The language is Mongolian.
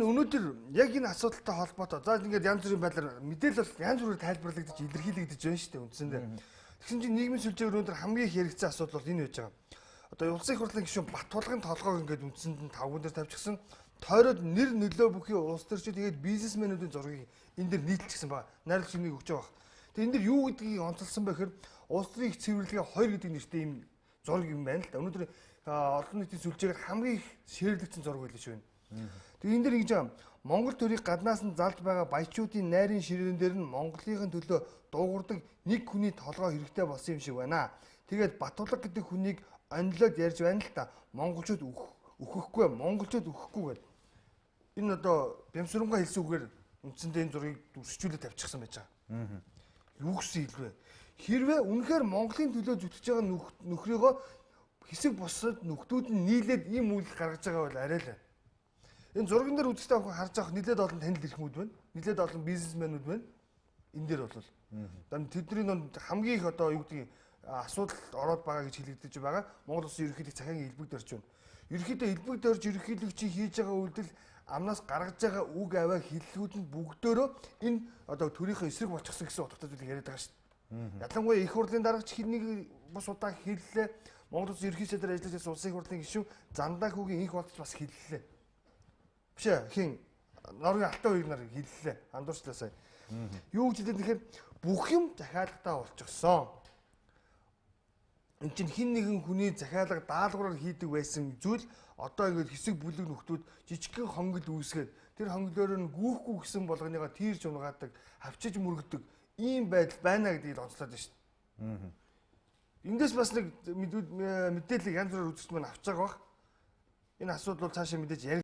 Өнөөдөр яг энэ асуудалтай холбоотой за ингээд янз бүрийн байдлаар мэдээлэл бол янз бүрээр тайлбарлагдаж илэрхийлэгдэж байна шүү дээ үндсэндээ. Тэгсэн чинь нийгмийн сүлжээгээр өнөөдөр хамгийн их яригдсан асуудал бол энэ байж байгаа. Одоо улсын их хурлын гишүүн Батбулгын толгойг ингээд үндсэнд нь тавган дээр тавьчихсан. Тойроод нэр нөлөө бүхий улс төрчид тэгээд бизнесмэнүүдийн зургийг энэ дэр нийтэлчихсэн байгаа. Найруулагч нэг өгч байгаа. Тэгээд энэ дэр юу гэдгийг онцолсон бэ гэхээр улс төрийн их цэвэрлэгээ 2 гэдэг нэртэй ийм зураг юм байна л да. Өнөөдөр олон нийтийн сүлжээгээр хамгийн их шеэрлэгдсэн зураг байлаа шүү. Тэгээ энэ дэр ингэж байгаа. Монгол төрийг гаднаас нь залж байгаа баячуудын найрын ширээн дээр нь Монголын төлөө дуугардаг нэг хүний толгой хэрэгтэй болсон юм шиг байна. Тэгээд Батулга гэдэг хүнийг онилоод ярьж байна л та. Монголчууд өөхөхгүй, монголчууд өөхөхгүй гэдэг. Энэ одоо Бямсурангаа хэлсэн үгээр үндсэндээ энэ зургийг дүрсжүүлээд тавьчихсан байж байгаа. Юу гэсэн хэлвэ? Хэрвээ үнэхээр Монголын төлөө зүтгэж байгаа нөхрийгөө хэсэг бусад нөхдүүд нь нийлээд ийм үйлдэл гаргаж байгаа бол арай л. Энэ зурган дээр үзэхдээ охин харж авах нэлээд олон танил эрхмүүд байна. Нэлээд олон бизнесмэнүүд байна. Энэ дээр бол. Тэдний нон хамгийн их одоо юу гэдгийг асуудал ороод байгаа гэж хэлэгдэж байгаа. Монгол улсын ерөнхийлөгч цахиагийн элбэг дөрж байна. Ерөнхийдөө элбэг дөрж ерөнхийлөгчийн хийж байгаа үйлдэл амнаас гаргаж байгаа үг аваа хэллэгүүд нь бүгдөөрөө энэ одоо төрийнхөө эсрэг болчихсон гэсэн утгатай зүйлийг яриад байгаа шүү дээ. Ялангуяа их хурлын даргач хин нэг бус удаа хэллээ. Монгол улсын ерөнхий сайдаар ажиллаж байсан улсын их хурлын гишүүн Зандаа хүүгийн инх болтож бас хэллээ. Биш ээ хин Норгийн алтан үеиг нар хэллээ. Андуурчлаа сая. Юу гэж хэлээд тэгэхээр бүх юм захиалгатай болчихсон. Энд чинь хин нэгэн хүний захиалга даалгавраар хийдэг байсан зүйл одоо ингээд хэсэг бүлэг нөхдүүд жижигхэн хонгил үүсгээд тэр хонглоор нь гүүхгүй гэсэн болгоныгоо тийрж унгаадаг, хавчиж мөргөдөг ийм байдал байна гэдгийг онцлоод байна шүү дээ. Эндээс бас нэг мэдээллийг янз бүрээр үзэгч маань авч байгаа бах. Энэ асуудал бол цаашаа мэдээж яриг